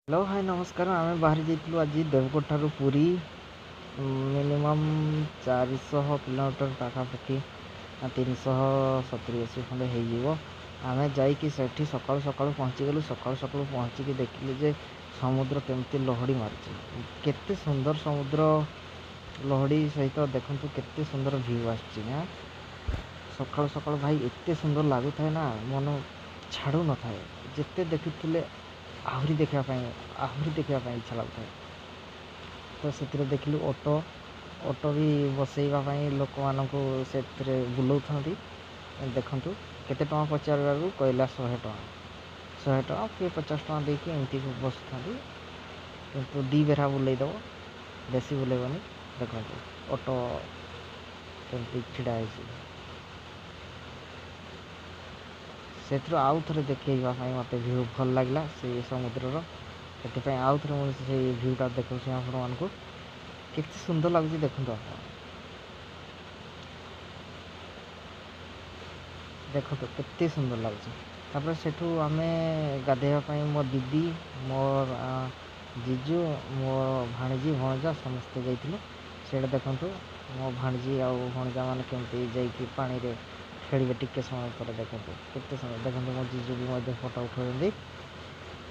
Hello high ନମସ୍କାର। ଆମେ ବାହାରି ଯାଇଥିଲୁ ଆଜି ଦେବଗଡ଼ ଠାରୁ ପୁରୀ, ମିନିମମ୍ 400 କିଲୋମିଟର ପାଖାପାଖି, 370 80 ଖଣ୍ଡେ ହେଇଯିବ। ଆମେ ଯାଇକି ସେଠି ସକାଳୁ ସକାଳୁ ପହଞ୍ଚିଗଲୁ। ସକାଳୁ ସକାଳୁ ପହଞ୍ଚିକି ଦେଖିଲୁ ଯେ ସମୁଦ୍ର କେମିତି ଲହଡ଼ି ମାରୁଛି, କେତେ ସୁନ୍ଦର ସମୁଦ୍ର ଲହଡ଼ି ସହିତ। ଦେଖନ୍ତୁ କେତେ ସୁନ୍ଦର ଭ୍ୟୁ ଆସୁଛି ନା ସକାଳୁ ସକାଳୁ। ଭାଇ, ଏତେ ସୁନ୍ଦର ଲାଗୁଥାଏ ନା, ମନ ଛାଡ଼ୁନଥାଏ। ଯେତେ ଦେଖୁଥିଲେ ଆହୁରି ଦେଖିବା ପାଇଁ, ଆହୁରି ଦେଖିବା ପାଇଁ ଇଚ୍ଛା ଲାଗୁଥାଏ। ତ ସେଥିରେ ଦେଖିଲୁ ଅଟୋ, ଅଟୋ ବି ବସେଇବା ପାଇଁ ଲୋକମାନଙ୍କୁ ସେଥିରେ ବୁଲଉଥାନ୍ତି। ଦେଖନ୍ତୁ, କେତେ ଟଙ୍କା ପଚାରିବାକୁ କହିଲା 100 ଟଙ୍କା, 100 ଟଙ୍କା କିଏ 50 ଟଙ୍କା ଦେଇକି ଏମିତି ବସୁଥାନ୍ତି। କିନ୍ତୁ ଦୁଇ ବେରା ବୁଲେଇ ଦେବ, ବେଶୀ ବୁଲେଇବନି। ଦେଖନ୍ତୁ ଅଟୋ କେମିତି ଛିଡ଼ା ହେଇଛି। ସେଥିରୁ ଆଉ ଥରେ ଦେଖେଇବା ପାଇଁ ମୋତେ ଭ୍ୟୁ ଭଲ ଲାଗିଲା ସେଇ ସମୁଦ୍ରର, ସେଥିପାଇଁ ଆଉ ଥରେ ମୁଁ ସେଇ ଭ୍ୟୁଟା ଦେଖାଉଛି ଆପଣମାନଙ୍କୁ। କେତେ ସୁନ୍ଦର ଲାଗୁଛି ଦେଖନ୍ତୁ ଆପଣ, ଦେଖନ୍ତୁ କେତେ ସୁନ୍ଦର ଲାଗୁଛି। ତାପରେ ସେଠୁ ଆମେ ଗାଧୋଇବା ପାଇଁ ମୋ ଦିଦି, ମୋ ଜିଜୁ, ମୋ ଭାଣିଜୀ, ଭଣଜା ସମସ୍ତେ ଯାଇଥିଲୁ। ସେଇଟା ଦେଖନ୍ତୁ, ମୋ ଭାଣିଜୀ ଆଉ ଭଣଜା ମାନେ କେମିତି ଯାଇକି ପାଣିରେ ଖେଳିବେ ଟିକେ ସମୟ ପରେ। ଦେଖନ୍ତୁ କେତେ ସୁନ୍ଦର। ଦେଖନ୍ତୁ, ମୋ ଜିଜୁ ବି ମଧ୍ୟ ଫଟୋ ଉଠାଉଛନ୍ତି।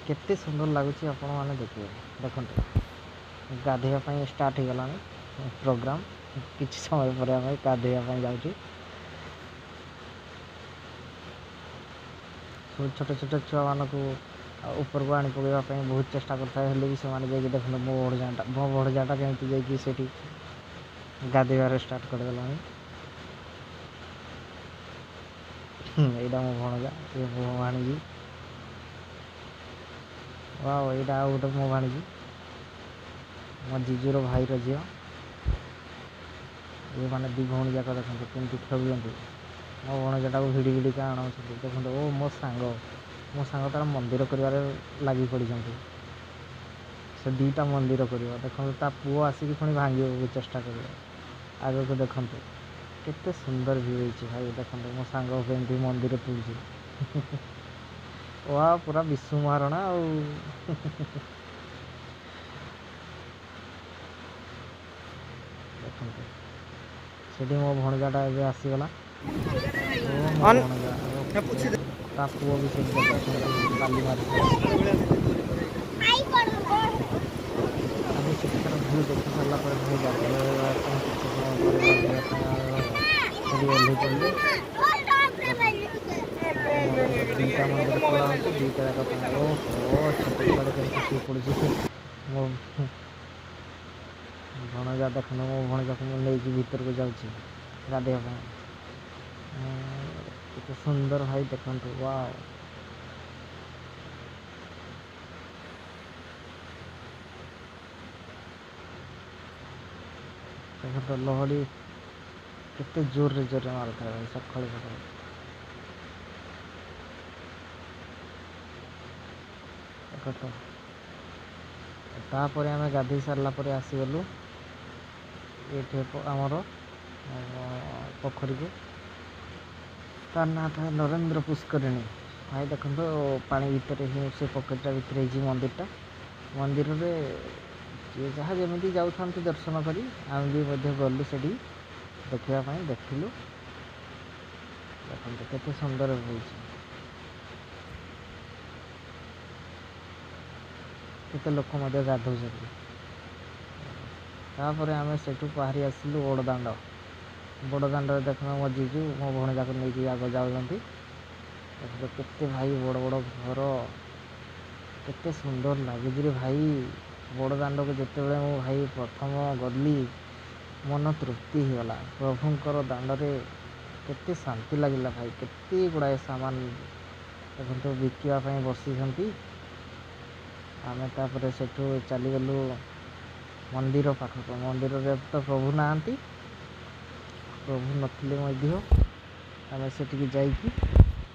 କେତେ ସୁନ୍ଦର ଲାଗୁଛି ଆପଣମାନେ ଦେଖିବେ। ଦେଖନ୍ତୁ, ଗାଧୋଇବା ପାଇଁ ଷ୍ଟାର୍ଟ ହେଇଗଲାଣି ପ୍ରୋଗ୍ରାମ୍। କିଛି ସମୟ ପରେ ଆମେ ଗାଧୋଇବା ପାଇଁ ଯାଉଛୁ। ସବୁ ଛୋଟ ଛୋଟ ଛୁଆମାନଙ୍କୁ ଉପରକୁ ଆଣି ପକାଇବା ପାଇଁ ବହୁତ ଚେଷ୍ଟା କରିଥାଏ, ହେଲେ ବି ସେମାନେ ଯାଇକି, ଦେଖନ୍ତୁ ମୋ ଭଣଜାଟା, ମୋ ଭଣଜାଟା କେମିତି ଯାଇକି ସେଠି ଗାଧୋଇବାରେ ଷ୍ଟାର୍ଟ କରିଦେଲାଣି। ଏଇଟା ମୋ ଭଣଜା, ଇଏ ମୋ ଭାଣିଜୀ। ୱାଓ, ଏଇଟା ଆଉ ଗୋଟେ ମୋ ଭାଣିଜୀ, ମୋ ଜିଜୁର ଭାଇର ଝିଅ। ଇଏ ମାନେ ଦୁଇ ଭଉଣୀ ଯାକ ଦେଖନ୍ତୁ କେମିତି ଖେଳୁଛନ୍ତି। ମୋ ଭଣଜାଟାକୁ ଭିଡ଼ି ଭିଡ଼ିକା ଆଣୁଛନ୍ତି ଦେଖନ୍ତୁ। ଓ ମୋ ସାଙ୍ଗ, ମୋ ସାଙ୍ଗ ତାର ମନ୍ଦିର କରିବାରେ ଲାଗି ପଡ଼ିଛନ୍ତି। ସେ ଦୁଇଟା ମନ୍ଦିର କରିବ। ଦେଖନ୍ତୁ, ତା ପୁଅ ଆସିକି ପୁଣି ଭାଙ୍ଗିବାକୁ ଚେଷ୍ଟା କରିବ। ଆଗକୁ ଦେଖନ୍ତୁ କେତେ ସୁନ୍ଦର ଭ୍ୟୁ ହେଇଛି ଭାଇ। ଦେଖନ୍ତୁ ମୋ ସାଙ୍ଗ କେମିତି ମନ୍ଦିର ତୋଳୁଛି। ୱା, ପୁରା ବିଶୁ ମହାରଣା। ଆଉ ଦେଖନ୍ତୁ ସେଠି ମୋ ଭଣଜାଟା ଏବେ ଆସିଗଲା। ଓ ମୋ ଭଣଜା, ତା ପୁଅ ବି ସେଠି ଦେଖୁଛନ୍ତି ବାଲି ମାରୁଛି। ଆମେ ସେଠିକାର ଭ୍ୟୁ ଦେଖି ସାରିଲା ପରେ ଭାଇ, ଗାଧୋଇବା ପାଇଁ କିଛି ସମୟ ପରେ ଗାଧୋଇବା ପାଇଁ ସେଠି ଓହ୍ଲେଇ ପଡ଼ିଲୁ। ମନ୍ଦିର, ଦୁଇଟା ମନ୍ଦିର ଖୋଲା ହେଉଛି, ଦୁଇଟା ଯାକ ପାଇଁ। ଓହୋ, ଛୋଟ ଛୁଆଟା କେମିତି ଶୋଇ ପଡ଼ୁଛି। ମୋ ଭଣଜା ଦେଖନ୍ତୁ, ମୋ ଭଣଜାକୁ ମୁଁ ନେଇକି ଭିତରକୁ ଯାଉଛି ଗାଧୋଇବା ପାଇଁ। କେତେ ସୁନ୍ଦର ଭାଇ ଦେଖନ୍ତୁ। ୱାଓ, ଦେଖନ୍ତୁ ଲହଡ଼ି କେତେ ଜୋରରେ ଜୋରରେ ମାରୁଥାଏ ଭାଇ ସକାଳୁ ସକାଳୁ। ଦେଖନ୍ତୁ, ତାପରେ ଆମେ ଗାଧୋଇ ସାରିଲା ପରେ ଆସିଗଲୁ ଏଇଠି ଆମର ପୋଖରୀକୁ। ତାର ନାଁ ଥାଏ ନରେନ୍ଦ୍ର ପୁଷ୍କରିଣୀ। ଭାଇ ଦେଖନ୍ତୁ, ପାଣି ଭିତରେ ହିଁ, ସେ ପୋଖରୀଟା ଭିତରେ ହେଇଛି ମନ୍ଦିରଟା। ମନ୍ଦିରରେ ଯିଏ ଯାହା ଯେମିତି ଯାଉଥାନ୍ତି ଦର୍ଶନ କରି, ଆମେ ବି ମଧ୍ୟ ଗଲୁ ସେଠି ଦେଖିବା ପାଇଁ, ଦେଖିଲୁ। ଦେଖନ୍ତୁ କେତେ ସୁନ୍ଦର ହେଇଛି, କେତେ ଲୋକ ମଧ୍ୟ ଗାଧଉଛନ୍ତି। ତାପରେ ଆମେ ସେଠୁ ବାହାରି ଆସିଲୁ ବଡ଼ ଦାଣ୍ଡ। ବଡ଼ ଦାଣ୍ଡରେ ଦେଖନ୍ତୁ ମୋ ଜିଜୁ ମୋ ଭଣଜାକୁ ନେଇକି ଆଗ ଯାଉଛନ୍ତି। ଦେଖନ୍ତୁ କେତେ ଭାଇ ବଡ଼ ବଡ଼ ଘର, କେତେ ସୁନ୍ଦର ଲାଗୁଛି ରେ ଭାଇ। ବଡ଼ ଦାଣ୍ଡକୁ ଯେତେବେଳେ ମୁଁ ଭାଇ ପ୍ରଥମ ଗଲି, ମନ ତୃପ୍ତି ହେଇଗଲା। ପ୍ରଭୁଙ୍କର ଦାଣ୍ଡରେ କେତେ ଶାନ୍ତି ଲାଗିଲା ଭାଇ। କେତେ ଗୁଡ଼ାଏ ସାମାନ ଦେଖନ୍ତୁ ବିକିବା ପାଇଁ ବସିଛନ୍ତି। ଆମେ ତାପରେ ସେଠୁ ଚାଲିଗଲୁ ମନ୍ଦିର ପାଖକୁ। ମନ୍ଦିରରେ ତ ପ୍ରଭୁ ନାହାନ୍ତି। ପ୍ରଭୁ ନଥିଲେ ମଧ୍ୟ ଆମେ ସେଠିକି ଯାଇକି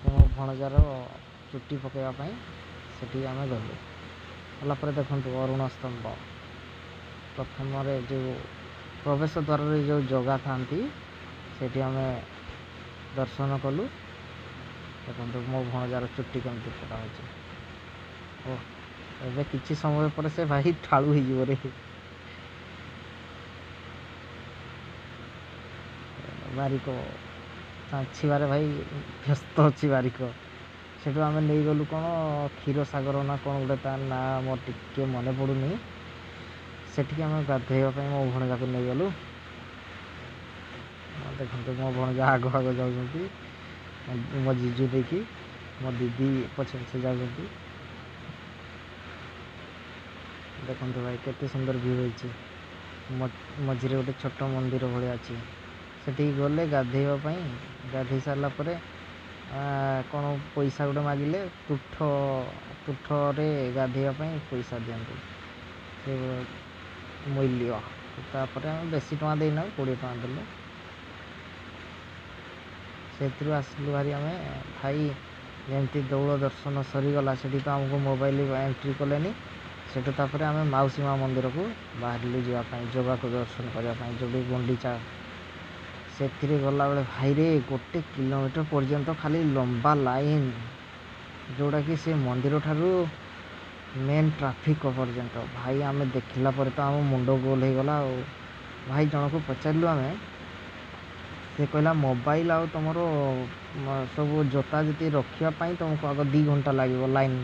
ମୋ ଭଣଜାର ଚୁଟି ପକାଇବା ପାଇଁ ସେଠିକି ଆମେ ଗଲୁ। ଗଲା ପରେ ଦେଖନ୍ତୁ ଅରୁଣ ସ୍ତମ୍ଭ। ପ୍ରଥମରେ ଯେଉଁ ପ୍ରବେଶ ଦ୍ୱାରରେ ଯେଉଁ ଜଗା ଥାନ୍ତି, ସେଠି ଆମେ ଦର୍ଶନ କଲୁ। ଦେଖନ୍ତୁ ମୋ ଭଣଜାର ଚୁଟି କେମିତି କଟା ହେଉଛି। ଓ ଏବେ କିଛି ସମୟ ପରେ ସେ ଭାଇ ଠାଳୁ ହେଇଯିବ ରେ। ବାରିକ ଚାଞ୍ଛିବାରେ ଭାଇ ବ୍ୟସ୍ତ ଅଛି ବାରିକ। ସେଠୁ ଆମେ ନେଇଗଲୁ କ'ଣ କ୍ଷୀରସାଗର ନା କ'ଣ ଗୋଟେ, ତା ନାଁ ମୋର ଟିକେ ମନେ ପଡ଼ୁନି। ସେଠିକି ଆମେ ଗାଧୋଇବା ପାଇଁ ମୋ ଭଣଜାକୁ ନେଇଗଲୁ। ଦେଖନ୍ତୁ, ମୋ ଭଣଜା ଆଗ ଆଗ ଯାଉଛନ୍ତି ମୋ ଜିଜୁ ଦେଇକି, ମୋ ଦିଦି ପଛେ ପଛେ ଯାଉଛନ୍ତି। ଦେଖନ୍ତୁ ଭାଇ, କେତେ ସୁନ୍ଦର ଭିଉ ହେଇଛି। ମଝିରେ ଗୋଟେ ଛୋଟ ମନ୍ଦିର ଭଳିଆ ଅଛି। ସେଠିକି ଗଲେ ଗାଧେଇବା ପାଇଁ। ଗାଧେଇ ସାରିଲା ପରେ କ'ଣ ପଇସା ଗୋଟେ ମାଗିଲେ, ତୁଠ ତୁଠରେ ଗାଧେଇବା ପାଇଁ ପଇସା ଦିଅନ୍ତୁ, ସେ ମୂଲ୍ୟ। ତାପରେ ଆମେ ବେଶୀ ଟଙ୍କା ଦେଇନାହୁଁ, 20 ଟଙ୍କା ଦେଲୁ। ସେଥିରୁ ଆସିଲୁ ଭାରି ଆମେ ଭାଇ। ଯେମିତି ଦେଉଳ ଦର୍ଶନ ସରିଗଲା, ସେଠି ତ ଆମକୁ ମୋବାଇଲ ଏଣ୍ଟ୍ରି କଲେନି। ସେଠୁ ତାପରେ ଆମେ ମାଉସୀ ମା ମନ୍ଦିରକୁ ବାହାରିଲୁ ଯିବା ପାଇଁ, ଜଗାକୁ ଦର୍ଶନ କରିବା ପାଇଁ, ଯେଉଁଠି ଗୁଣ୍ଡିଚା। ସେଥିରେ ଗଲାବେଳେ ଭାଇରେ 1 କିଲୋମିଟର ପର୍ଯ୍ୟନ୍ତ ଖାଲି ଲମ୍ବା ଲାଇନ୍, ଯେଉଁଟାକି ସେ ମନ୍ଦିର ଠାରୁ ମେନ୍ ଟ୍ରାଫିକ୍ ପର୍ଯ୍ୟନ୍ତ। ଭାଇ, ଆମେ ଦେଖିଲା ପରେ ତ ଆମ ମୁଣ୍ଡ ଗୋଲ ହେଇଗଲା। ଆଉ ଭାଇ ଜଣକୁ ପଚାରିଲୁ ଆମେ, ସେ କହିଲା ମୋବାଇଲ ଆଉ ତୁମର ସବୁ ଜୋତା ଯଦି ରଖିବା ପାଇଁ ତୁମକୁ ଆଗ 2 ଘଣ୍ଟା ଲାଗିବ ଲାଇନ୍।